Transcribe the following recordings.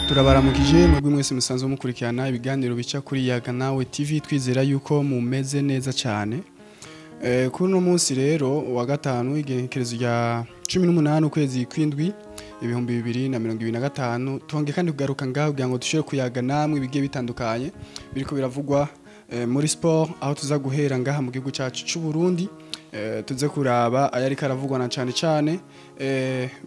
Turabaramukije mwebwe mwese musanzwe mukurikirana ibiganiro bica kuri Yaga Nawe TV, twizera yuko mumeze neza cyane. Kuri uno munsi rero wa gatanu, igenekerezo rya 18 ukwezi kw'indwi 2025, twongeye kandi kugaruka ngaho kugira ngo dushobore kuyaga namwe ibigiye bitandukanye biriko biravugwa muri sport, aho tuza guhera ngaha mu gihugu cyacu c'u Burundi. Tuze kuraba ayariko aravugwa na cane cane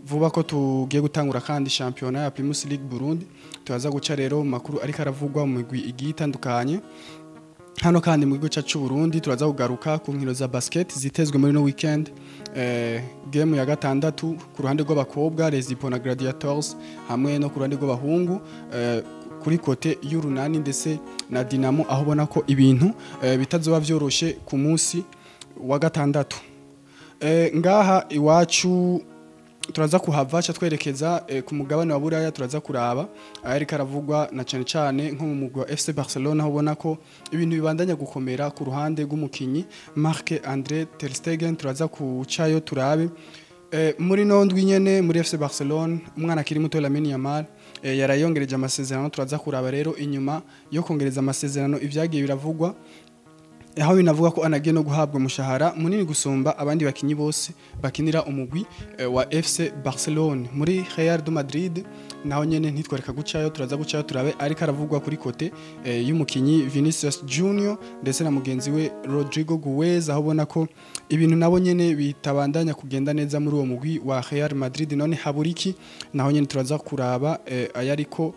vuba ko tugiye gutangura kandi championnat ya Primus League Burundi. Tubaza guca rero mu makuru ariko aravugwa mu migwi igiye itandukanye hano kandi mu gihugu cyacu c'u Burundi. Turaza kugaruka ku nkino za basket zitezwe muri no weekend, game ya gatandatu ku ruhande rw'abakobwa, Les Ipona Gladiators, hamwe no ku ruhande rw'abahungu, kuri côté y'Urunani ndetse na Dinamo, aho ubona ko ibintu bitazoba vyoroshe ku munsi wa gatandatu. Ngaha iwacu turaza kuhava ca twerekeza ku mugabane wa Buraya. Turaza kuraba ayariko aravugwa na cane cane nko mu mugwi wa FC Barcelona, aho ubona ko ibintu bibandanya gukomera ku ruhande rw'umukinyi Marc André ter Stegen. Turaza kucayo turabe muri no ndwi nyene muri FC Barcelona umwana akiri muto Lamine Yamal yarayongereje amasezerano. Turaza kuraba rero inyuma yo kongereza amasezerano ivyagiye biravugwa, aho binavuga ko anagiye no guhabwa umushahara munini gusumba abandi bakinyi bose bakinira umugwi wa FC Barcelone. Muri Real de Madrid naho nyene ntitwereka gucayo, turaza gucayo turabe ariko aravugwa kuri côté y'umukinyi Vinicius Junior ndetse na mugenzi we Rodrigo Guez, aho ubona ko ibintu nabo nyene bitabandanya kugenda neza muri uwo mugwi wa Real Madrid. None haburiki? Naho nyene turaza kuraba ayariko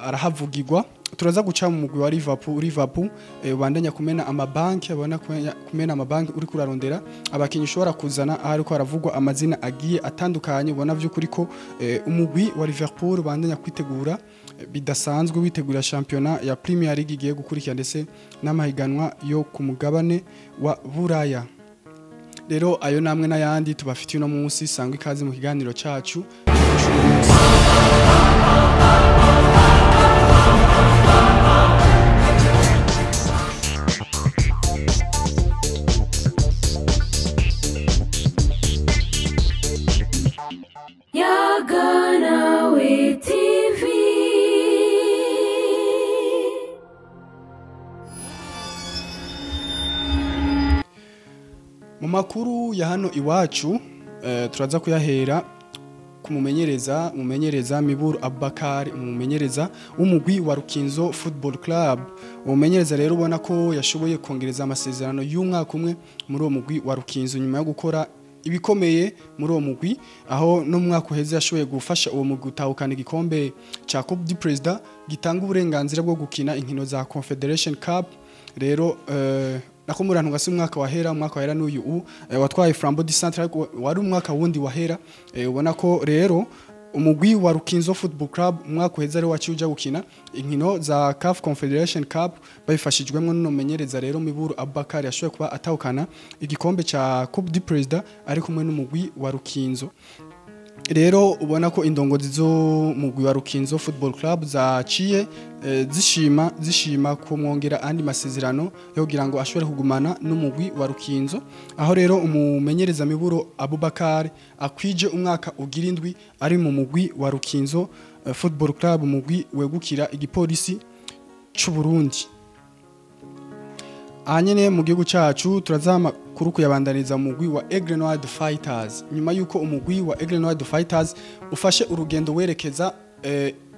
arahavugirwa. Turaza guca mu mugwi wa Liverpool. Liverpool ubandanya kumena amabanki, abona kumena amabanki uri kurarondera abakinyi ushobora kuzana, aho ariko haravugwa amazina agiye atandukanye. Ubona vy'ukuri ko umugwi wa Liverpool ubandanya kwitegura bidasanzwe, witegura championnat ya Premier League igiye gukurikira ndetse n'amahiganwa yo ku mugabane wa Buraya. Rero ayo namwe n'ayandi tubafitiye uno munsi, sangwa ikaze mu kiganiro cacu. Yaga Nawe TV. Mu makuru ya hano iwacu, turaza kuyahera ku mumenyereza Miburu Abubakar, umumenyereza w'umugwi wa Rukinzo Football Club. Umumenyereza rero ubona ko yashoboye kongereza amasezerano y'umwaka umwe muri uwo mugwi wa Rukinzo nyuma yo gukora ibikomeye muri uwo mugwi, aho no mu mwaka uheze yashoboye gufasha uwo mugwi gutahukana igikombe ca Coupe du Président gitanga uburenganzira bwo gukina inkino za Confederation Cup. Rero nako murantu gasi umwaka wahera n'uyu watwaye Flambeau du Centre, ariko wari umwaka wundi wahera. Ubona ko rero umugwi wa Rukinzo Football Club umwaka uheze ari waciye uja gukina inkino za CAF Confederation Cup babifashijwemwo n'umumenyereza rero Miburu Abubakar, yashoboye kuba atahukana igikombe ca Coupe du Président ari kumwe n'umugwi wa Rukinzo. Rero ubona ko indongozi zo mugwi wa Rukinzo Football Club zaciye zishima kumwongera andi masezerano yo kugira ngo ashobore kugumana n'umugwi wa Rukinzo, aho rero umumenyereza Miburo Abubakar akwije umwaka ugira indwi ari mu mugwi wa Rukinzo Football Club, umugwi wegukira igipolisi c'u Burundi. Ahanyene mu gihugu cacu turaza amakuru kuyabandaniza mu mugwi wa Aigle Noir Fighters, nyuma yuko umugwi wa Aigle Noir Fighters ufashe urugendo werekeza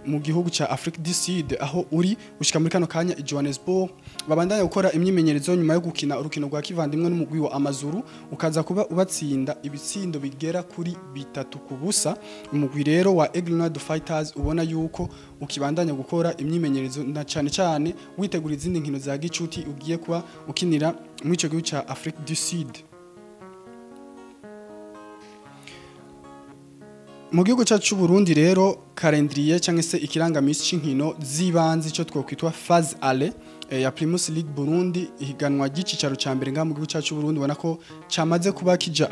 mu gihugu ca Afrique du Sud, aho uri ushika muri kano kanya i Johannesburg, babandanya gukora imyimenyerezo nyuma yo gukina urukino rwa kivandimwe n'umugwi wa Amazuru, ukaza kuba ubatsinda ibitsindo bigera kuri 3-0. Umugwi rero wa Aigle Noir Fighters ubona yuko ukibandanya gukora imyimenyerezo na cane cane witegura izindi nkino za gicuti ugiye kuba ukinira muri ico gihugu ca Afrique du Sud. Mu gihugu cyacu cy'u Burundi rero, calendrier cyangwa se ikirangamisi c'inkino z'ibanze, ico twokwitwa phase aller ya Primus League Burundi, ihiganwa ry'icicaro ca mbere ngaha mu gihugu cyacu cy'u Burundi, ubona ko camaze kuba kija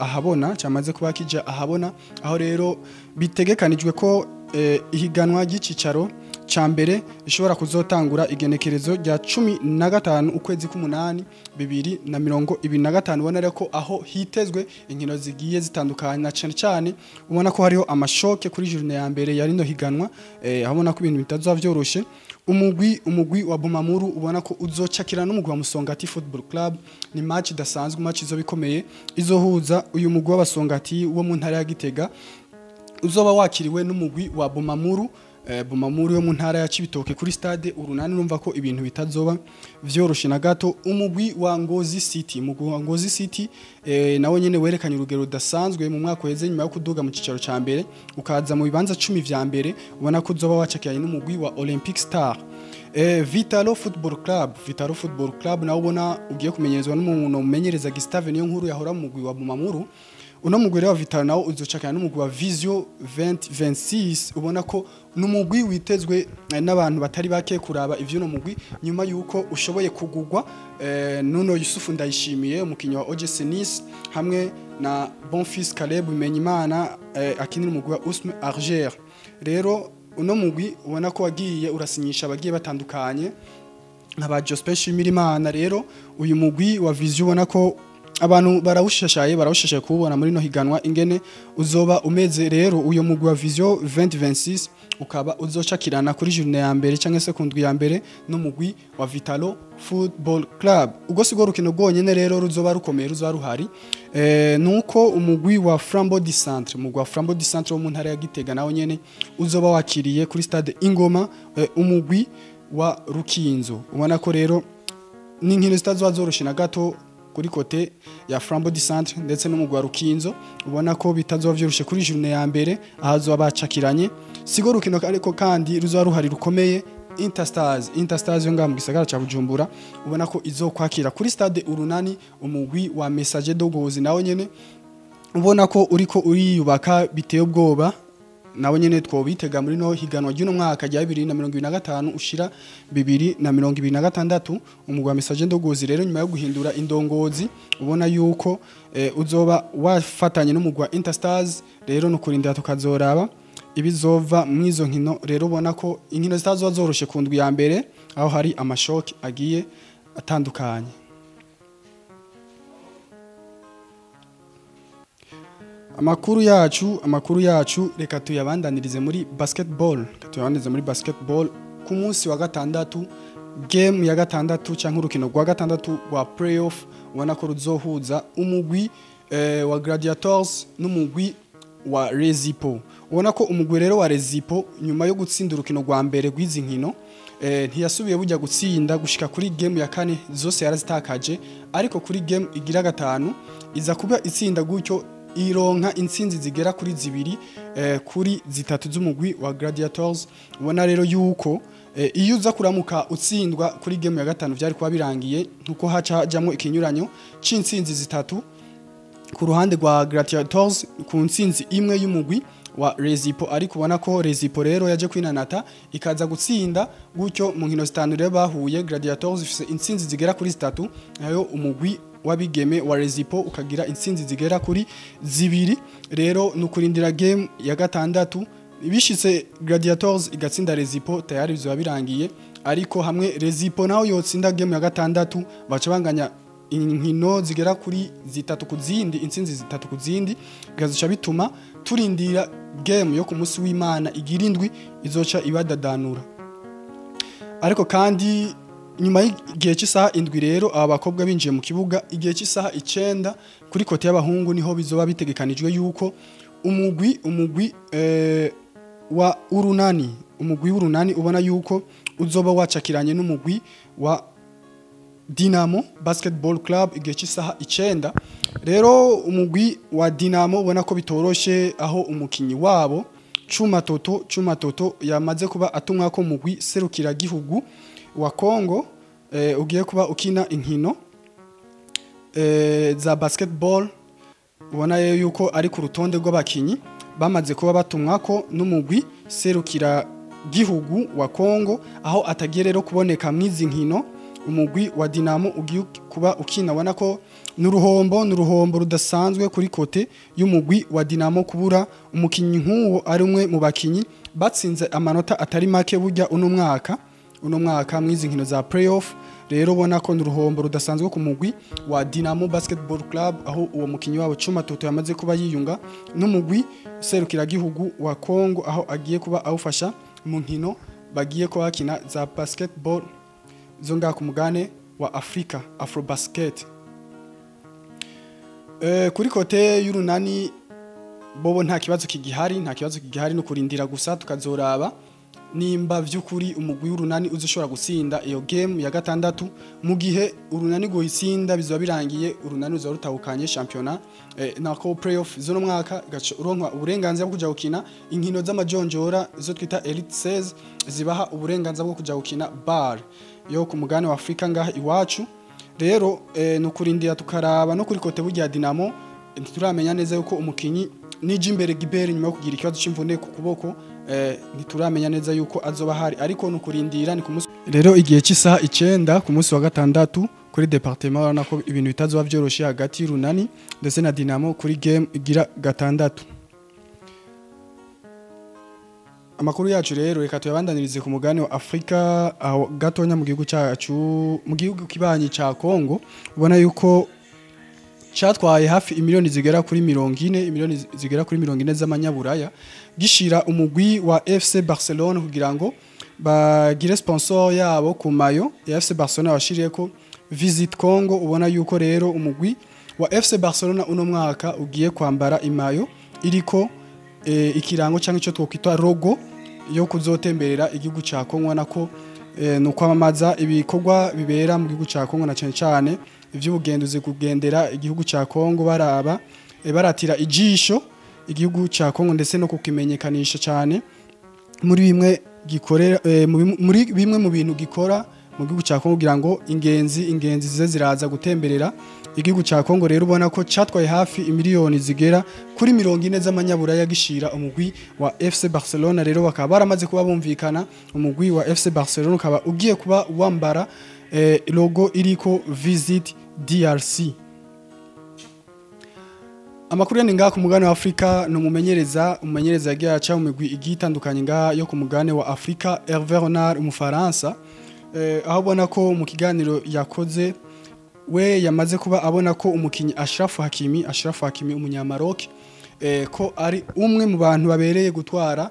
ahabona, aho rero bitegekanijwe ko ihiganwa ry'icicaro ca mbere ishobora kuzotangura igenekerezo rya 15 ukwezi k'umunani 2025. Ubona rero ko aho hitezwe inkino zigiye zitandukanye, na cyane cyane ubona ko hariho ama choc kuri journée ya mbere ya rino higanwa, abona ko ibintu bitazoba vyoroshe. Umugwi wa Bumamuru ubona ko uzocakira n'umugwi wa Musongati Football Club. Ni match idasanzwe, match izoba ikomeye, izohuza uyu mugwi w'Abasongati wo mu ntara ya Gitega uzoba wakiriwe n'umugwi wa Bumamuru, Bumamuru yo mu ntara ya Cibitoke kuri stade Urunani. Urumva ko ibintu bitazoba vyoroshe na gato. Umugwi wa Ngozi City, umugwi wa Ngozi City nawe nyene werekanye urugero rudasanzwe mu mwaka uheze nyuma yo kuduga mu cicaro ca mbere ukaza mu bibanza 10 vya mbere, ubona ko uzoba wacakiranye n'umugwi wa Olympic Star. Vitalo Football Club, Vitalo Football Club nawe ubona ugiye kumenyerezwa n'umuntu umenyereza Gustave niyo nkuru yahora mu mugwi wa Bumamuru. Uno mugwi rero wa Vitalo nawo uzocakirana n'umugwi wa Vision 2026. Ubona ko n'umugwi witezwe n'abantu batari bake kuraba ivy'uno mugwi nyuma yuko ushoboye kugugwa nuno Yusufu Ndayishimiye, umukinyi wa OGC Nice, hamwe na Bonfils Caleb Bimenyimana akinira umugwi wa Usme Alger. Rero uno mugwi ubona ko wagiye urasinyisha abagiye batandukanye nka Jospin Shimirimana. Rero uyu mugwi wa Vision ubona ko abantu barawushashaye kuwubona muri no higanwa ingene uzoba umeze. Rero uyo mugwi wa Vision 2026 ukaba uzocakirana kuri journée ya mbere cyangwa se ku ndwi ya mbere n'umugwi wa Vitalo Football Club. Ubwo sigo rukino rwonyene rero ruzoba rukomeye ruzoba ruhari, nuko umugwi wa Flambeau du Centre, umugwi wa Flambeau du Centre wo mu ntara ya Gitega nawo nyene uzoba wakiriye kuri stade Ingoma umugwi wa Rukinzo. Ubona ko rero n'inkino zitazoba zoroshe na gato kuri côté ya Flambeau du Centre ndetse n'umugwi wa Rukinzo, ubona ko bitazoba vyoroshe kuri journée ya mbere ahazoba bacakiranye. Sigo rukino ariko kandi ruzoba ruhari rukomeye. Interstars yo ngaha mu gisagara ca Bujumbura ubona ko izokwakira kuri stade Urunani umugwi wa Messager de Ngozi, nawo nyene ubona ko uriko uriyubaka biteye ubwoba, nawo nyene twobitega muri no higanwa ry'uno mwaka rya 2025 ushira 2026. Umugwi wa Messager de Ngozi rero nyuma yo guhindura indongozi ubona yuko uzoba wafatanye n'umugwi wa Interstars. Rero no kurindira tukazoraba ibizova mwizo nkino. Rero ubona ko inkino zitazoba zoroshe ku ndwi ya mbere aho hari ama choc agiye atandukanye. Amakuru yacu reka tuyabandanirize muri basketball. Ku munsi wa gatandatu, game ya gatandatu cyangwa urukino rwa gatandatu rwa playoff ubona ko ruzohuza umugwi wa Gladiators n'umugwi wa Rezipo. Ubona ko umugwi rero wa Rezipo nyuma yo gutsinda urukino rwa mbere rw'izi nkino ntiyasubiye bujya gutsinda gushika kuri game ya kane, zose yarazitakaje, ariko kuri game igira gatanu iza kuba itsinda, gutyo ironka intsinzi zigera kuri 2 kuri 3 z'umugwi wa Gladiators. Ubona rero yuko iyo uza kuramuka utsindwa kuri game ya gatanu byari kuba birangiye, nkuko haca hajamwo ikinyuranyo c'intsinzi 3 ku ruhande rwa Gladiators ku ntsinzi imwe y'umugwi wa Rezipo. Ariko ubona ko Rezipo rero yaje kwinanata ikaza gutsinda, gutyo mu nkino zitanu rero bahuye Gladiators ifise intsinzi zigera kuri 3, nayo umugwi wabigeme wa Rezipo ukagira intsinzi zigera kuri 2. Rero nukurindira game ya gatandatu, bishitse Gladiators igatsinda Rezipo tayari bizoba birangiye, ariko hamwe Rezipo naho yotsinda game ya gatandatu baca banganya inkino zigera kuri 3 ku zindi, intsinzi 3 ku zindi, bigazoca bituma turindira game yo ku munsi w'Imana igira indwi izoca ibadadanura. Ariko kandi nyuma y'igihe cy'isaha 7 rero aba bakobwa binjiye mu kibuga, igihe cy'isaha 9 kuri kote y'abahungu niho bizoba bitegekanijwe yuko umugwi wa Urunani, umugwi w'Urunani ubona yuko uzoba wacakiranye n'umugwi wa Dinamo Basketball Club igihe cy'isaha 9. Rero umugwi wa Dinamo ubona ko bitoroshe, aho umukinyi wabo Chuma Toto yamaze kuba atumwa ko mugwi serukira gihugu wa Kongo ugiye kuba ukina inkino za basketball. Ubona yuko ari ku rutonde rw'abakinyi bamaze kuba batumwa ko n'umugwi serukira gihugu wa Kongo, aho atagiye rero kuboneka mwizi nkino. Umugwi wa Dinamo ugiye kuba ukina, ubona ko n'uruhombo rudasanzwe kuri kote y'umugwi wa Dinamo kubura umukinyi nk'uwo ari umwe mu bakinyi Batsinze amanota atari make burya uno mwaka mwizi nkino za playoff. Rero ubona ko n'uruhombo rudasanzwe ku mugwi wa Dinamo Basketball Club, aho uwo mukinyi wabo Chuma Toto yamaze kuba yiyunga n'umugwi serukiragihugu wa Congo, aho agiye kuba awufasha mu nkino bagiye kuba bakina za basketball zo ngaha ku mugane wa Afrika, Afrobasket. Kuri côté y'Urunani bobo nta kibazo kigihari, nta kibazo kigihari, no kurindira gusa tukazoraba nimba vy'ukuri umugwi w'Urunani uzoshobora gutsinda iyo game ya gatandatu. Mu gihe Urunani goyitsinda, bizoba birangiye, Urunani ruzoba rutahukanye championnat, nako playoff z'uno mwaka, gaca uronka uburenganzira bwo kuja gukina inkino z'amajonjora zo twita Elite 16, zibaha uburenganzira bwo kuja gukina BAL yo ku mugabane wa Afrika ngaha iwacu. Rero no kurindira tukaraba. No kuri côté burya Dinamo ntituramenya neza yuko umukinyi Nijimbere Gibert, nyuma yo kugira ikibazo c'imvune ku kuboko, ntituramenya neza yuko azoba hari, ariko no kurindira. Ni ku munsi rero igihe cy'isaha 9 ku munsi wa gatandatu kuri département. Urabona ko ibintu bitazoba vyoroshe hagati y'Urunani ndetse na Dinamo kuri game igira gatandatu. Amakuru yacu rero reka tuyabandanirize ku mugabane wa Afrika, aho gatonya mu gihugu cyacu, mu gihugu kibanyi ca Congo. Ubona yuko cyatwaye hafi imiliyoni zigera kuri 40, imiliyoni zigera kuri 40 z'amanyaburaya, gishira umugwi wa FC Barcelona kugira ngo bagire sponsor yabo ku maillot ya FC Barcelona, bashiriye ko Visit Congo. Ubona yuko rero umugwi wa FC Barcelona uno mwaka ugiye kwambara imaillot iriko ikirango cyangwa icyo twokwita logo yo kuzotemberera igihugu ca Congo, nako no kwamamaza ibikorwa bibera mu gihugu ca Congo, na cyane cyane ivy'ubugenduzi, kugendera igihugu ca Congo, baraba baratira ijisho igihugu ca Congo, ndetse no kukimenyekanisha cyane muri bimwe gikorera, muri bimwe mu bintu gikora mu gihugu ca Congo, kugira ngo ingenzi zize ziraza gutemberera igihugu ca Congo. Rero ubona ko catwaye hafi imiliyoni zigera kuri 40 z'amanyaburaya gishira umugwi wa FC Barcelona. Rero bakaba baramaze kuba bumvikana, umugwi wa FC Barcelona ukaba ugiye kuba wambara logo iriko Visit DRC. Amakuru yandi ngaha ku mugabane wa Afrika ni umumenyereza yagiye aca mu migwi igiye itandukanye ngaha yo ku mugabane wa Afrika, Hervé Renard, umufaransa, aho ubona ko mu kiganiro yakoze we yamaze kuba abona ko umukinyi Achraf Hakimi, umunyamaroc, ko ari umwe mu bantu babereye gutwara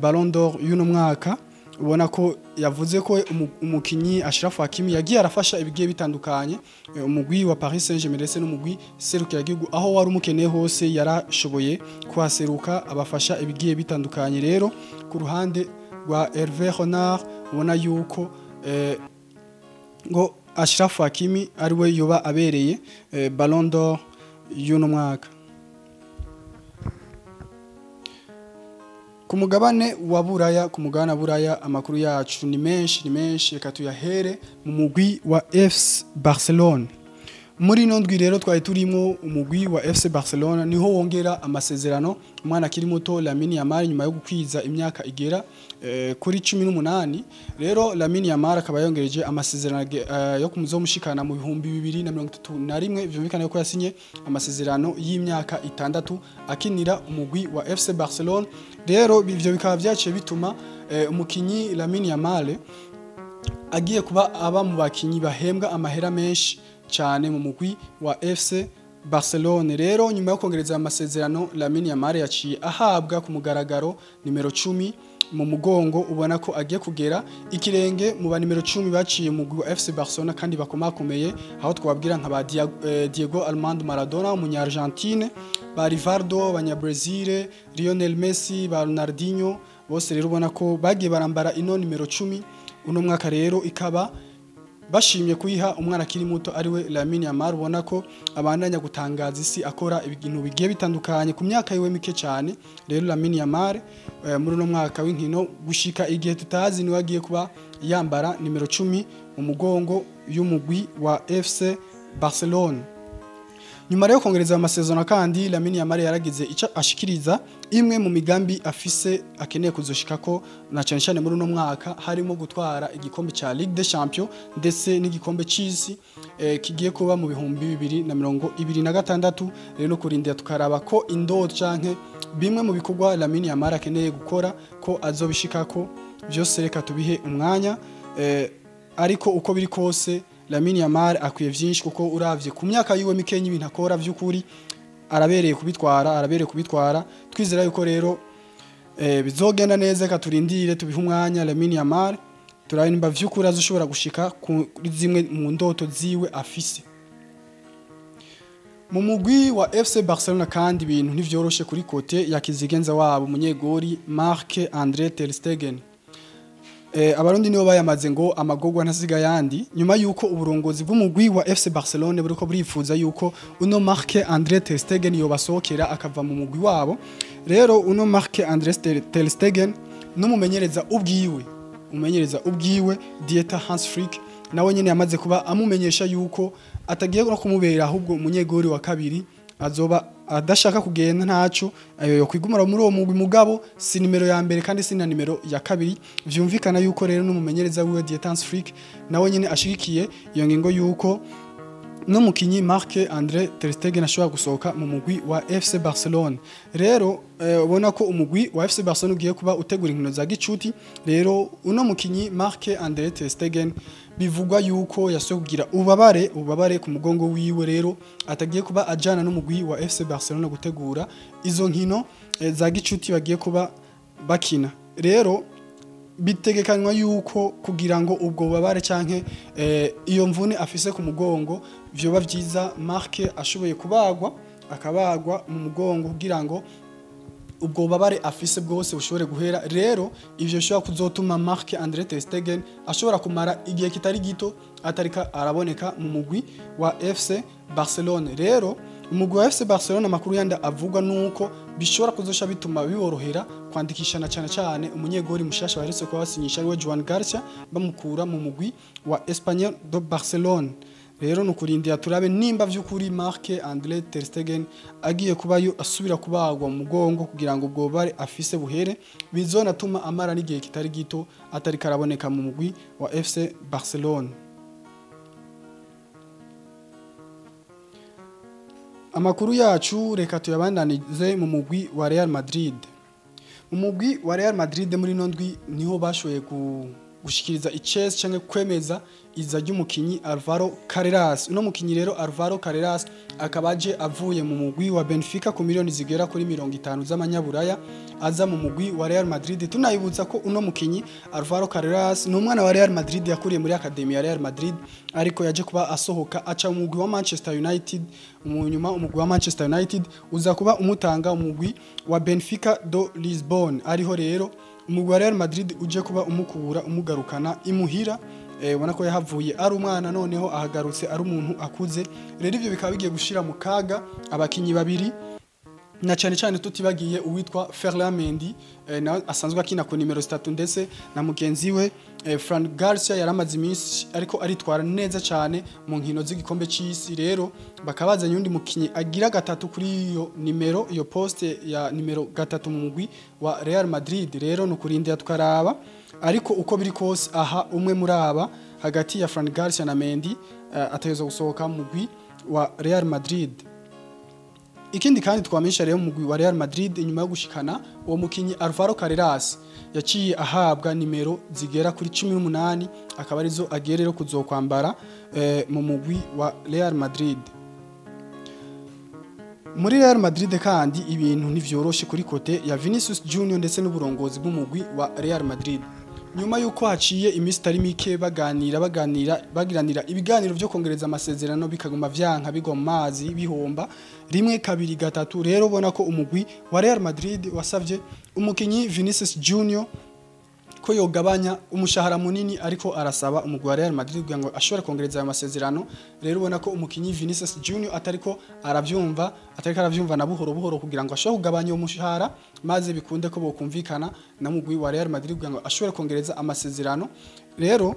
Ballon d'Or y'uno mwaka. Ubona ko yavuze ko umukinyi Achraf Hakimi yagiye arafasha ibigiye bitandukanye umugwi wa Paris Saint-Germain ndetse n'umugwi serukiragihugu, aho wari umukeneye hose yarashoboye kuhaseruka abafasha ibigiye bitandukanye. Rero ku ruhande rwa Hervé Renard, ubona yuko ngo Achraf Hakimi ariwe yoba abereye Ballon d'Or y'uno mwaka. Ku mugabane wa Buraya, ku mugabane wa Buraya amakuru yacu ni menshi, ni menshi. Reka tuyahere mu mugwi wa FC Barcelona. Muri ino ndwi rero twari turimo, umugwi wa FC Barcelona niho wongera amasezerano umwana akiri muto Lamine Yamal, nyuma yo gukwiza imyaka igera kuri 18. Rero Lamine Yamal akaba yongereje amasezerano yo kumuzomushikana mu 2031. Vyumvikana ko yasinye amasezerano y'imyaka 6 akinira umugwi wa FC Barcelona. Rero ivyo bikaba vyaciye bituma umukinyi Lamine Yamal agiye kuba aba mu bakinyi bahembwa amahera menshi cyane mu mugwi wa FC Barcelone. Rero nyuma yo kongereza amasezerano, Lamine Yamal yaciye ahabwa ku mugaragaro nimero 10 mu mugongo. Ubona ko agiye kugera ikirenge mu ba nimero 10 baciye mu mugwi wa FC Barcelona kandi bakomakomeye, aho twabwira nka ba Diego Armando Maradona umunya Argentine, ba Rivaldo abanya Brazil, Lionel Messi, ba Ronaldinho bose. Rero ubona ko bagiye barambara ino nimero 10. Uno mwaka rero ikaba bashimye kuyiha umwana akiri muto ariwe Lamine Yamal. Ubona ko abandanya gutangaza isi akora ibintu bigiye bitandukanye ku myaka yiwe mike cyane. Rero Lamine Yamal muri uno mwaka w'inkino gushika igihe tutazi niwe agiye kuba yambara nimero 10 mu mugongo y'umugwi wa FC Barcelona. Nyuma rero kongereza amasezerano kandi, Lamine Yamal yaragize icyo ashikiriza imwe mu migambi afise akeneye kuzoshikako, na cyane cyane muri uno mwaka harimo gutwara igikombe ca Ligue des Champions ndetse n'igikombe c'isi kigiye kuba mu 2026. Rero no kurindira tukaraba ko indoto canke Bimwe mu bikorwa Lamine Yamal akeneye gukora ko azobishikako byose, reka tubihe umwanya. Ariko uko biri kose Lamine Yamal akwiye vyinshi, kuko uravye ku myaka yiwe mikenya ibintu akora vy'ukuri arabereye kubitwara, arabereye kubitwara. Twizera yuko rero bizogenda neza. Reka turindire, tubihe umwanya Lamine Yamal, turabe nimba vy'ukuri azoshobora gushika kuri zimwe mu ndoto ziwe afise. Mu mugwi wa FC Barcelona kandi ibintu ntivyoroshe kuri côté ya kizigenza wabo, umunyegori Marc André ter Stegen. Abarundi nibo bayamaze ngo amagogwa ntasiga yandi. Nyuma yuko uburongozi bw'umugwi wa FC Barcelona buriko burifuza yuko uno Marc André ter Stegen yobasohokera akava mu mugwi wabo, rero uno Marc André ter Stegen n'umumenyereza ubwiwe, umumenyereza ubwiwe Dieter Hans Flick, nawe nyene yamaze kuba amumenyesha yuko atagiye no kumubera ahubwo umunyegori wa kabiri. Azoba adashaka kugenda ntaco ayo yo kwigumara muri uwo mugwi, mugabo si nimero ya mbere kandi si na nimero ya kabiri. Vyumvikana yuko rero n'umumenyereza wiwe Dieter Hans Flick nawe nyene ashigikiye iyo ngingo yuko n'umukinyi Marc André ter Stegen ashobora gusohoka mu mugwi wa FC Barcelona. Rero ubona ko umugwi wa FC Barcelona ugiye kuba utegura inkino za gicuti. Rero uno mukinyi Marc André ter Stegen bivugwa yuko yasuye kugira ububabare ku mugongo wiwe, rero atagiye kuba ajana n'umugwi wa FC Barcelona gutegura izo nkino za gicuti bagiye kuba bakina. Rero bitegekanywa yuko kugira ngo ubwo bubabare canke iyo mvune afise ku mugongo, vyoba vyiza Marc ashoboye kubagwa, akabagwa mu mugongo kugira ngo ubwo bubabare afise bwose bushobore guhera. Rero ivyo bishobora kuzotuma Marc André ter Stegen ashobora kumara igihe kitari gito atarika araboneka mu mugwi wa FC Barcelona. Rero umugwi wa FC Barcelona, amakuru yandi avugwa nuko bishobora kuzosha bituma biborohera kwandikishana cyane cyane umunyegori mushasha baherutse kuba basinyisha, ariwe Joan Garcia, bamukura mu mugwi wa Espanyol de Barcelone. Rero nukurindira turabe nimba vy'ukuri Marc André ter Stegen agiye kubayo asubira kubagwa mu mugongo kugira ngo ubwo bare afise buhere, bizonatuma amara n'igihe kitari gito atari karaboneka mu mugwi wa FC Barcelona. Amakuru yacu reka tuyabandanize mu mugwi wa Real Madrid. Mu mugwi wa Real Madrid muri ino ndwi niho bashoboye gushikiriza icese canke kwemeza iza ry'umukinyi Alvaro Carreras. Uno mukinyi rero Alvaro Carreras akaba aje avuye mu mugwi wa Benfica ku miliyoni zigera kuri 50 z'amanyaburaya, aza mu mugwi wa Real Madrid. Tunayibutsa ko uno mukinyi Alvaro Carreras ni umwana wa Real Madrid, yakuriye muri academy ya Real Madrid, ariko yaje kuba asohoka aca mu mugwi wa Manchester United. Mu nyuma umugwi wa Manchester United uza kuba umutanga umugwi wa Benfica do Lisbon, ariho rero umugwi wa Real Madrid uje kuba umukura umugarukana imuhira. Ubona ko yahavuye ari umwana, noneho ahagarutse ari umuntu akuze. Rero ivyo bikaba bigiye gushira mu kaga abakinyi babiri, na cyane cyane tutibagiye uwitwa Ferland Mendy, nawe asanzwe akina ku nimero 3, ndetse na mugenzi we Fran Garcia yaramaze iminsi ariko aritwara neza cyane mu nkino z'igikombe c'isi. Rero bakabazanye undi mukinyi agira gatatu kuri iyo nimero, iyo poste ya nimero 3 mu mugwi wa Real Madrid. Rero nukurindira tukaraba, ariko uko biri kose aha umwe muri aba hagati ya Fran Garcia na Mendy ategerezwa gusohoka mu mugwi wa Real Madrid. Ikindi kandi twamenyesha rero, umugwi wa Real Madrid inyuma yo gushikana uwo mukinyi Alvaro Carreras yaciye ahabwa nimero zigera kuri 18, akaba arizo agiye rero kuzokwambara mu mugwi wa Real Madrid. Muri Real Madrid kandi ibintu ntivyoroshe kuri côté ya Vinicius Junior ndetse n'uburongozi bw'umugwi wa Real Madrid. Nyuma yuko haciye iminsi itari mike baganira bagiranira ibiganiro vyo kongereza amasezerano, bikaguma vyanka, bigwa mu mazi, bihomba rimwe, kabiri, gatatu, rero ubona ko umugwi wa Real Madrid wasavye umukinyi Vinicius Junior ko yogabanya umushahara munini ariko arasaba umugwi wa Real Madrid kugira ngo ashobore kongereza ayo masezerano. Rero ubona ko umukinyi Vinicius Junior atariko aravyumva na buhoro buhoro kugira ngo ashobore kugabanya uwo mushahara, maze bikunde ko bokumvikana na mugwi wa Real Madrid kugira ngo ashobore kongereza amasezerano. Rero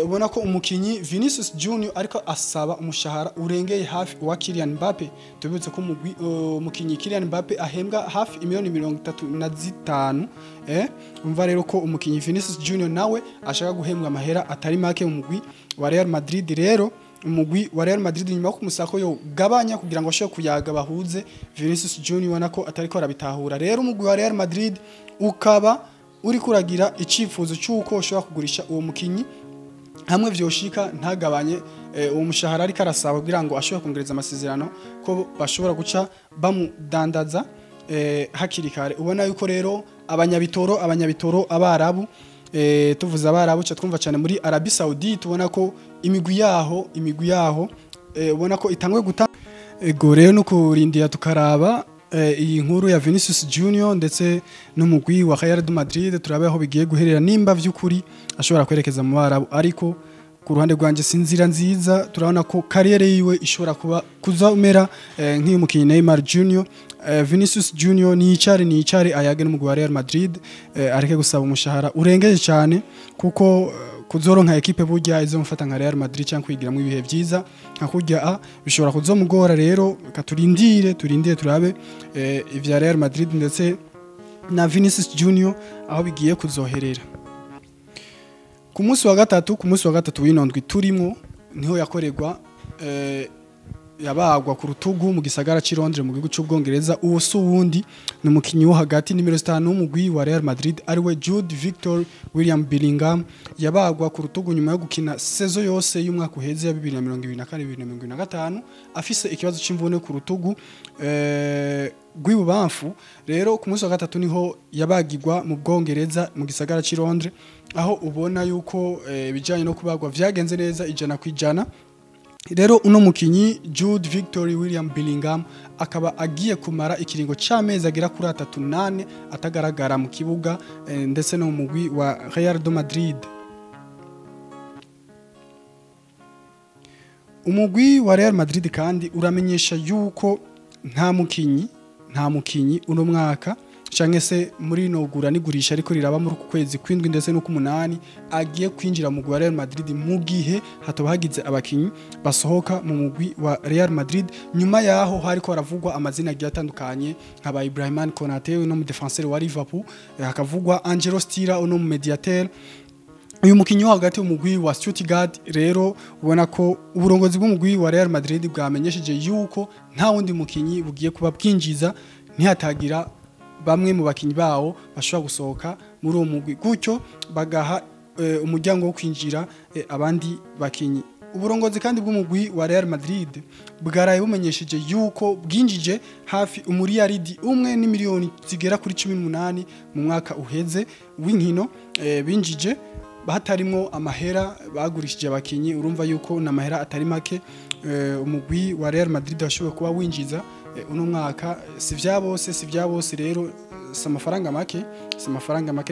ubona ko umukinyi Vinicius Junior ariko asaba umushahara urengeye hafi wa Kylian Mbappe. Tubibutse ko umukinyi Kylian Mbappe ahembwa hafi imiliyoni 35. Umva rero ko umukinyi Vinicius Junior nawe ashaka guhembwa amahera atari make mu mugwi wa Real Madrid. Rero Umugwi wa Real Madrid nyuma yo kumusaba ko yogabanya kugira ngo ashobore kuyaga bahuze, Vinicius Junior ubona ko atariko arabitahura. Rero umugwi wa Real Madrid ukaba uri kuragira icifuzo cy'uko ushobora kugurisha uwo mukinyi hamwe vyoshika ntagabanye uwo mushahara ariko arasaba kugira ngo ashobore kongereza amasezerano, ko bashobora guca bamudandaza hakiri kare. Ubona yuko rero abanyabitoro abarabu, tuvuze abarabu ca twumva cyane muri Arabie Saoudite, ubona ko imigwi yaho ubona ko itangwe guta. Ego rero no kurindira tukaraba iyi nkuru ya Vinicius Junior ndetse n'umugwi wa Real Madrid, turabe aho bigiye guherera nimba vy'ukuri ashobora kwerekeza mu barabu. Ariko ku ruhande rwanje sinzira nziza, turabona ko kariyere yiwe ishobora kuba kuzamera nk'iyo mukinyi Neymar Junior. Vinicius Junior ni yicare ayage n'umugwi wa Real Madrid, areke gusaba umushahara urengeje cyane, kuko kuzoronka ekipe burya izomufata nka Real Madrid cyangwa kwigiramo ibihe byiza nka kurya a bishobora kuzomugora. Rero katurindire turindire turabe ivya Real Madrid ndetse na Vinicius Junior aho bigiye kuzoherera. Ku munsi wa gatatu w'inondwi turimo niho yakorerwa yabagwa ku rutugu mu gisagara cy'i Londres mu gihugu cy'Ubwongereza. Uwo si uwundi, ni umukinyi wo hagati nimero 5 w'umugwi wa Real Madrid, ariwe Jude Victor William Bellingham. Yabagwa ku rutugu nyuma yo gukina saison yose y'umwaka uheze ya 2024 2025 afise ikibazo c'imvune ku rutugu rw'ibubamfu. Rero ku munsi wa gatatu niho yabagirwa mu Bwongereza mu gisagara cy'i Londres, aho ubona yuko ibijanye no kubagwa vyagenze neza 100%. Rero uno mukinyi Jude Victor William Bellingham akaba agiye kumara ikiringo c'amezi agera kuri 38 atagaragara mu kibuga ndetse no mu mugwi wa Real de Madrid. Umugwi wa Real Madrid kandi uramenyesha yuko nta mukinyi uno mwaka canke se muri no gura nigurisha ariko riraba muri uku kwezi kwindwi ndetse no kumunani agiye kwinjira mu mugwi wa Real Madrid, mu gihe hatoba hagize abakinyi basohoka mu mugwi wa Real Madrid. Nyuma yaho hariko haravugwa amazina agiye atandukanye nka ba Ibrahima Konate, uno mu défenseur wa Liverpool, hakavugwa Angelo Stiller, uno mu médiateur, uyu mukinyi wo hagati w'umugwi wa Stuttgart. Rero ubona ko uburongozi bw'umugwi wa Real Madrid bwamenyesheje yuko nta wundi mukinyi bugiye kuba bwinjiza ntihatagira bamwe mu bakinyi bawo bashobora gusohoka muri uwo mugwi, gutyo bagaha umuryango wo kwinjira abandi bakinyi. Uburongozi kandi bw'umugwi wa Real Madrid bwaraye bumenyesheje yuko bwinjije hafi 1 umuriyaridi n'imiliyoni zigera kuri 18 mu mwaka uheze w'inkino, binjije hatarimwo amahera bagurishije abakinyi. Urumva yuko n'amahera atari make umugwi wa Real Madrid washoboye kuba winjiza uno mwaka. Si vya bose rero, si amafaranga make.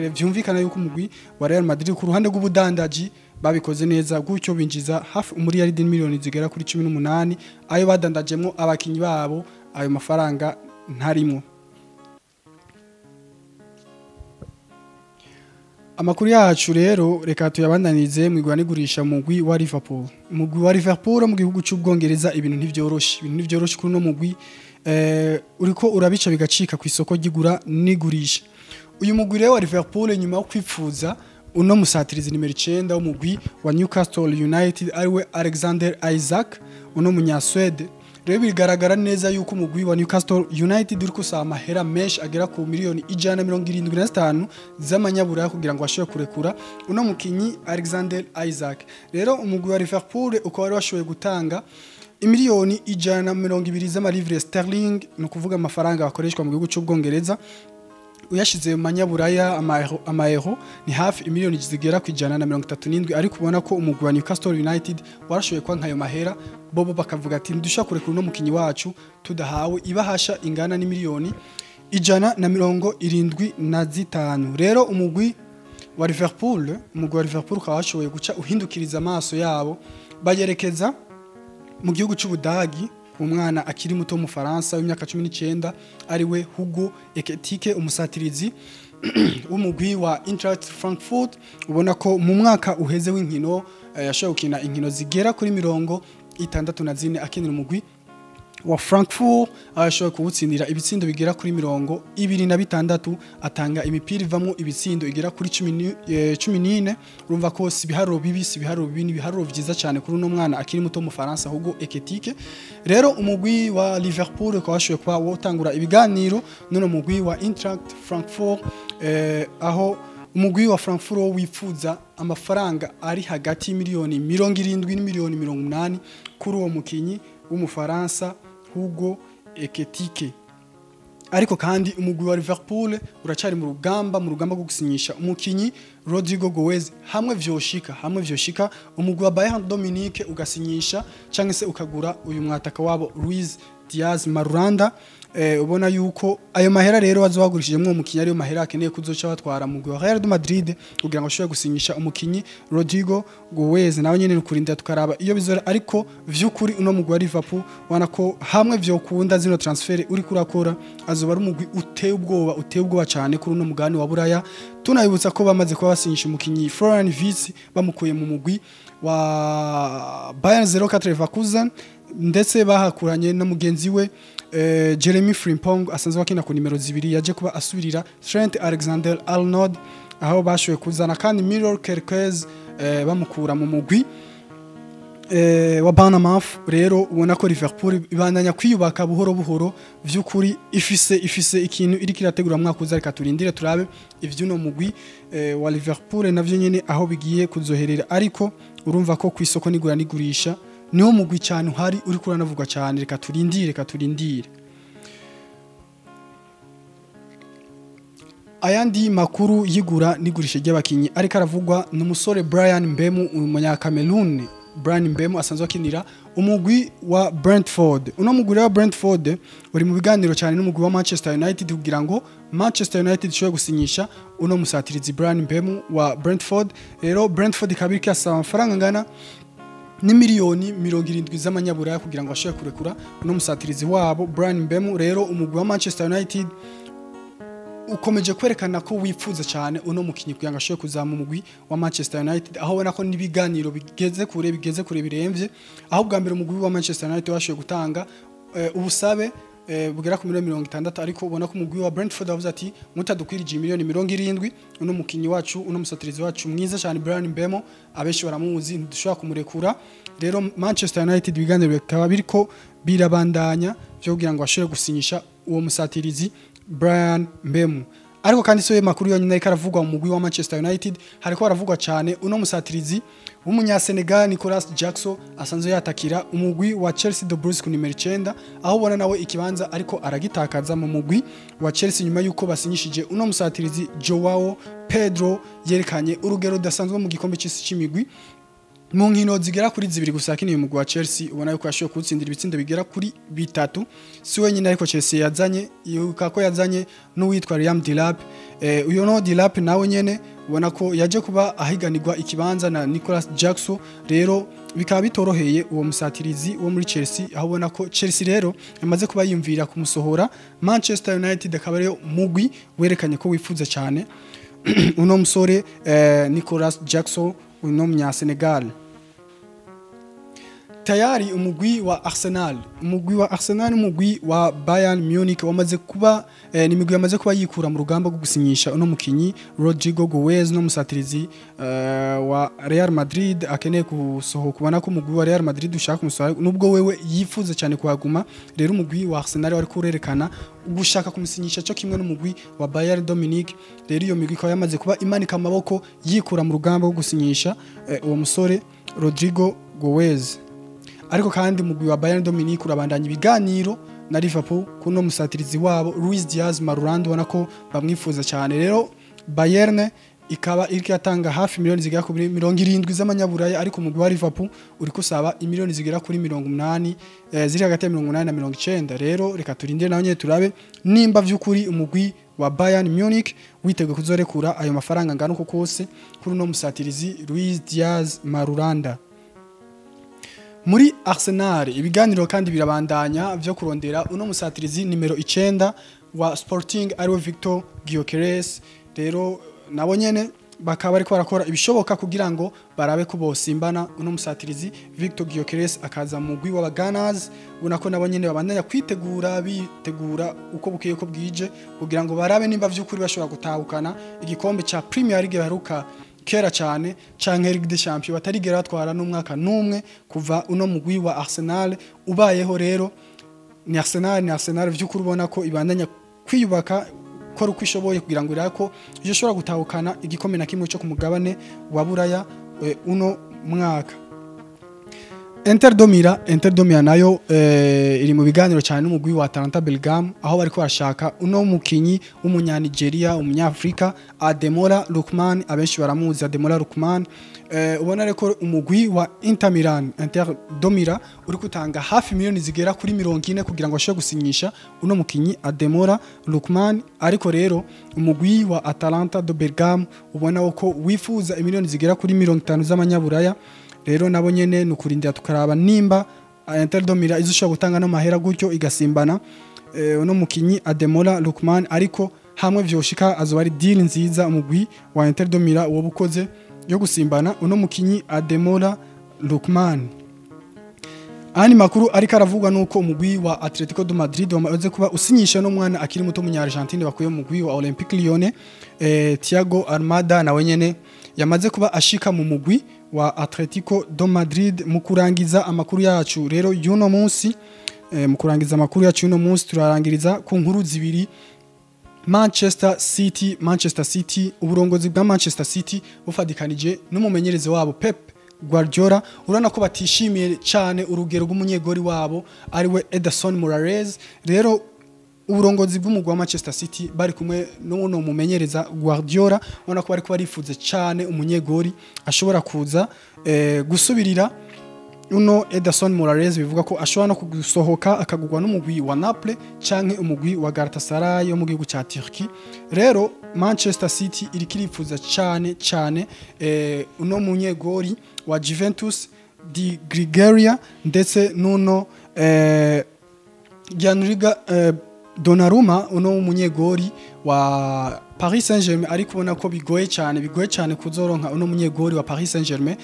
Rero vyumvikana yuko umugwi wa Real Madrid ku ruhande rw'ubudandaji babikoze neza, gutyo binjiza hafi 1 umuriyaridi miliyoni zigera kuri 18. Ayo badandajemwo abakinyi babo, ayo mafaranga ntarimwo. Amakuru yacu rero reka tuyabandanize mu igura n'igurisha mugwi wa Liverpool. Umugwi wa Liverpool mu gihugu cy'Ubwongereza, ibintu ntivyoroshe kuri no mugwi, uriko urabica bigacika ku isoko ry'igura n'igurisha. Uyu mugwi rero wa Liverpool, nyuma yo kwipfuza uno musatirizi nimero 9 w'umugwi wa Newcastle United, ariwe Alexander Isak, uno munyaswede, rero bigaragara neza yuko umugwi wa Newcastle United uri kusaba amahera menshi agera ku miliyoni 175 z'amanyaburaya kugira ngo ashobore kurekura uno mukinyi Alexander Isak. Rero umugwi wa Liverpool ukaba wari washoboye gutanga imiliyoni 120 z'amalivre sterling, ni ukuvuga amafaranga bakoreshwa mu gihugu cy'Ubwongereza. Uyashize mu manyaburaya, amaeuro, ni hafi imiliyoni zigera ku 137. Ariko ubona ko umugwi wa Newcastle United warashoboye kwa ayo mahera, bobo bakavuga ati ntidushobora kurekura uno mukinyi wacu tudahawe ibahasha ingana n'imiliyoni 175. Rero umugwi wa Liverpool ukaba washoboye guca uhindukiriza amaso yabo bayerekeza mu gihugu cy'Ubudagi ku mwana akiri muto w'Umufaransa w'imyaka 19, ariwe Hugo Ekitike, umusatirizi w'umugwi wa Eintracht Frankfurt. Ubona ko mu mwaka uheze w'inkino yashoboye gukina inkino zigera kuri 64 akinira umugwi wa Frankfurt, aho yashoboye kuwutsindira ibitsindo bigera kuri 26, atanga imipira ivamwo ibitsindo igera kuri 14. Urumva ko si ibiharuro bibi, si ibiharuro bibi, ni ibiharuro vyiza cyane kuri uno mwana akiri muto mu Faransa, Hugo Ekitike. Rero umugwi wa Liverpool ukaba washoboye kuba wotangura ibiganiro n'uno mugwi wa Eintracht Frankfurt, aho umugwi wa Frankfurt wo wifuza amafaranga ari hagati y'imiliyoni 70 n'imiliyoni 80 kuri uwo mukinyi w'Umufaransa Hugo Ekitike. Ariko kandi umugwi wa Liverpool uracari mu rugamba rwo gusinyisha umukinyi Rodrigo Goes. Hamwe vyoshika umugwi wa Bayern Dominique ugasinyisha cyangwa se ukagura uyu mwataka wabo Luis Diaz Marulanda, ubona yuko ayo mahera rero bazobagurishijemo uwo mukinyi ariyo mahera akeneye kuzoca batwara mu mugwi wa Real de Madrid kugira ngo ashobore gusinyisha umukinyi Rodrigo Goes. Nawe nyene nukurinda tukaraba iyo bizora, ariko vy'ukuri uno mugwi wa Liverpool ubona ko hamwe vyokunda zino transfer uri kurakora, azoba ari umugwi uteye ubwoba, uteye ubwoba cyane kuri uno mugani wa Buraya. Tunabibutsa ko bamaze kuba basinyisha umukinyi Florian Wirtz, bamukuye mu mugwi wa Bayern 04 Leverkusen, ndetse bahakuranye na mugenzi we Jeremy Frimpong asanzwe akina ku nimero 2, yaje kuba asubirira Trent Alexander Arnold, aho bashoboye kuzana kandi Milor Kerkez, bamukura mu mugwi wa Bournemouth. Rero ubona ko Liverpool ibandanya kwiyubaka buhoro buhoro, vy'ukuri ifise ikintu iri kirategura mu mwaka uza. Reka turindire turabe ivy'uno mugwi wa Liverpool navyo nyene aho bigiye kuzoherera, ariko urumva ko ku isoko nigura nigurisha niwo mugwi cyane uhari uri kuranavugwa cyane. Reka turindire, reka turindire. Ayandi makuru y'igura n'igurisha ry'abakinyi ariko aravugwa ni umusore Brian Mbemu, umunyakameruni Brian Mbemu asanzwe akinira umugwi wa Brentford. Uno mugwi wa Brentford uri mu biganiro cyane n'umugwi wa Manchester United kugira ngo Manchester United ishobore gusinyisha uno musatirizi Brian Mbemu wa Brentford. Rero Brentford ikaba iriko irasaba amafaranga angana n'imiliyoni 70 z'amanyaburaya kugira ngo ashobore kurekura uno musatirizi wabo Brian Mbemu. Rero umugwi wa Manchester United ukomeje kwerekana ko wifuza cyane uno mukinyi kugira ngo ashobore kuzama umugwi wa Manchester United, aho ubona ko n'ibiganiro bigeze kure biremvye, aho bwa mbere umugwi wa Manchester United washoboye gutanga ubusabe bugera ku miliyoni 60, ariko ubona ko umugwi wa Brentford wavuze ati: "Mutadukwirije miliyoni 70, uno mukinyi wacu, uno musatirizi wacu mwiza cyane Brian Mbemo, abenshi baramuzi, ntidushobora kumurekura." Rero Manchester United ibiganiro bikaba biriko birabandanya byo kugira ngo ashobore gusinyisha uwo musatirizi Brian Mbemu. Ariko kandi so makuru yonyine ariko aravugwa mu mugwi wa Manchester United, hariko haravugwa cyane uno musatirizi w'umunyasenegal Nicolas Jackson asanzwe yatakira umugwi wa Chelsea The Blues ku nimero 9, aho ubona nawe ikibanza ariko aragitakaza mu mugwi wa Chelsea nyuma yuko basinyishije uno musatirizi Joao Pedro, yerekanye urugero rudasanzwe mu gikombe cy'isi c'imigwi. Mu nkino zigera kuri 2 gusa akiniye umugwi wa Chelsea, ubona yuko yashoboye kuwutsindira ibitsindo bigera kuri 3. Si wenyine ariko Chelsea yazanye, yibuka ko yazanye n'uwitwa Liam Delap. Uyo no Delap nawe nyene ubona ko yaje kuba ahiganirwa ikibanza na Nicolas Jackson. Rero bikaba bitoroheye uwo musatirizi wo muri Chelsea, aho ubona ko Chelsea rero yamaze kuba yiyumvira kumusohora. Manchester United akaba ariyo mugwi werekanye ko wifuza cyane uno musore Nicolas Jackson, uno munya Senegal. Tayari umugwi wa Arsenal, umugwi wa Bayern Munich wamaze kuba ni imigwi yamaze kuba yikura mu rugamba rwo gusinyisha uno mukinyi Rodrigo Goes, no musatirizi wa Real Madrid akeneye gusohoka. Ubona ko umugwi wa Real Madrid ushaka kumusohora nubwo wewe yifuza cyane kuhaguma. Rero umugwi wa Arsenal wari kurerekana gushaka kumusinyisha cyo kimwe n'umugwi wa Bayern Dominique. Rero iyo migwi ikaba yamaze kuba imanika amaboko, yikura mu rugamba rwo gusinyisha uwo musore Rodrigo Goes. Ariko kandi umugwi wa Bayern Dominique urabandanya ibiganiro na Liverpool kuno musatirizi wabo Luis Diaz Marulanda, ubona ko bamwifuza cyane. Rero Bayern ikaba iriko yatanga hafi miliyoni zigera kuri 70 z'amanyaburaya, ariko umugwi wa Liverpool uri kusaba imiliyoni zigera kuri 80, ziri hagati ya 80 na 90. Rero reka turindire naho nyene turabe nimba vy'ukuri umugwi wa Bayern Munich witeguye kuzorekura ayo mafaranga angana uko kose kuri uno musatirizi Luis Diaz Marulanda. Muri Arsenal ibiganiro kandi birabandanya vyo kurondera uno musatirizi nimero 9 wa Sporting, ariwe Victor Gyökeres. Rero nabo nyene bakaba bariko barakora ibishoboka kugira ngo barabe ko bosimbana uno musatirizi Victor Gyökeres akaza mu mugwi w'aba Gunners. Ubona ko nabo nyene babandanya kwitegura, bitegura uko bukeye ko bwije kugira ngo barabe nimba vy'ukuri bashobora gutahukana igikombe ca Premier League baheruka kera cyane, canke Ligue des Champions batarigera batwara n'umwaka n'umwe kuva uno mugwi wa Arsenal ubayeho. Rero ni Arsenal vy'ukuri ubona ko ibandanya kwiyubaka, kora uko ishoboye kugira ngo irako ishobora gutahukana igikombe na kimwe cyo ku mugabane wa Buraya uno mwaka. Inter de Milan nayo iri mu biganiro cyane n'umugwi wa Atalanta Bergamo, aho bariko barashaka uno mukinyi w'umunyanigeria, umunyafrika Ademola Lookman. Abenshi baramuzi Ademola Lookman. Ubona reko umugwi wa Inter Milan, Inter de Milan uri gutanga hafi miliyoni zigera kuri 40 kugira ngo ashobore gusinyisha uno mukinyi Ademola Lookman. Ariko rero umugwi wa Atalanta de Bergamo ubona ko wifuza imiliyoni zigera kuri 50 z'amanyaburaya. Rero nabo nyene nukurindira tukaraba nimba Inter de Milan izoshobora gutanga no mahera gutyo igasimbana uno mukinyi Ademola Lookman. Ariko hamwe vyoshika azoba ari deal nziza umugwi wa Inter de Milan wo bukoze yo gusimbana uno mukinyi Ademola Lookman. Ani makuru ariko aravugwa nuko umugwi wa Atletico de Madrid wamaze kuba usinyisha no mwana akiri muto munya Argentine bakuye mu mugwi wa Olympique Lyonnais, Thiago Almada, nawe nyene yamaze kuba ashika mu mugwi wa Atletico de Madrid. Mu kurangiza amakuru yacu rero y'uno munsi, mu kurangiza amakuru yacu y'uno munsi turarangiriza ku nkuru zibiri. Manchester City, uburongozi bwa Manchester City bufadikanije n'umumenyereze wabo Pep Guardiola, urana ko batishimiye cyane urugero rw'umunyegori wabo ariwe Ederson Moraes. Rero uburongozi bw'umugwi wa Manchester City bari kumwe n'uno mumenyereza Guardiola, ubona ko bari barifuze cyane umunyegori ashobora kuza gusubirira uno Ederson Moraes. Bivuga ko ashobora no gusohoka akagugwa n'umugwi wa Naples canke umugwi wa Galatasaray yo mu gihugu ca Turkey. Rero Manchester City iri kirifuza cyane cyane uno munyegori wa Juventus Di Gregoria ndetse n'uno Gianluca Donnarumma, uno munyegori wa Paris Saint-Germain. Ariko ubona ko bigoye cyane kuzoronka uno munyegori wa Paris Saint-Germain,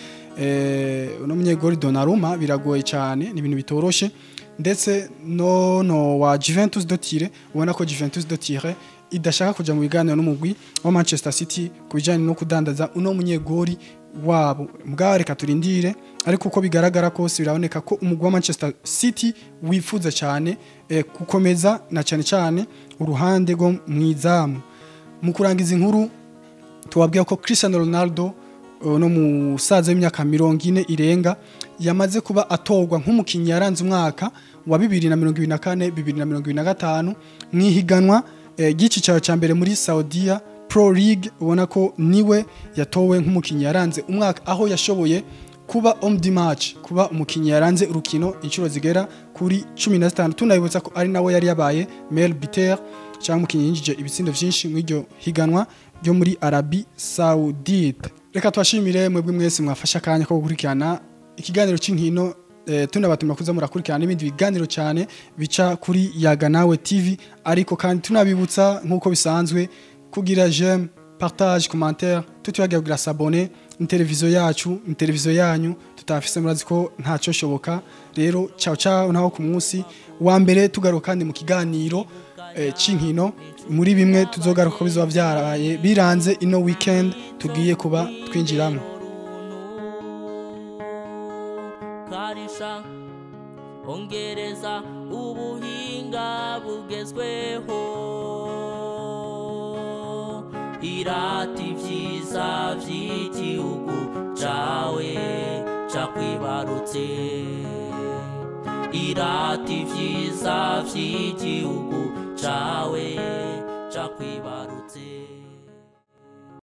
uno munyegori Donnarumma biragoye cyane, ni ibintu bitoroshe. Ndetse no wa Juventus de Turin, ubona ko Juventus de Turin idashaka kuja mu biganiro n'umugwi wa Manchester City kubijanye no kudandaza uno munyegori wabo. Mbwa reka turindire, ariko uko bigaragara kose biraboneka ko umugwi wa Manchester City wifuza cyane gukomeza na cyane cyane uruhande rwo mwizamu. Mu kurangiza inkuru tubabwiye ko Cristiano Ronaldo no musaza w'imyaka 40 irenga yamaze kuba atorwa nk'umukinyi yaranze umwaka wa 2024 2025 mwihiganwa ry'icicaro ca mbere muri Saudia Pro League. Ubona ko niwe yatowe nk'umukinyi yaranze umwaka, aho yashoboye kuba homme du match, kuba umukinyi yaranze urukino inshuro zigera kuri 15. Tunabibutsa ko ari nawe yari yabaye meilleur buteur cyangwa umukinyi yinjije ibitsindo vyinshi mu iryo higanwa ryo muri Arabie Saoudite. Reka twashimire mwebwe mwese mwafasha akanya ko gukurikirana ikiganiro c'inkino, tunabatuma kuza murakurikirana n'ibindi biganiro cyane bica kuri Yaga Nawe TV. Ariko kandi tunabibutsa nk'uko bisanzwe kugira j'aime, partage, commentaire, tutibagiye kugira s'abonner ni televiziyo yacu, ni televiziyo yanyu, tutafise murazi ko ntacyo shoboka. Rero ciao ciao, naho ku munsi wa mbere tugaruka kandi mu kiganiro c'inkino muri bimwe tuzogaruka ko bizoba vyaraye biranze ino weekend tugiye kuba twinjiramo. Karisha ongereza ubuhinga bugezweho, irata ivyiza vy'igihugu cawe cakwibarutse, irata ivyiza vy'igihugu cawe cakwibarutse.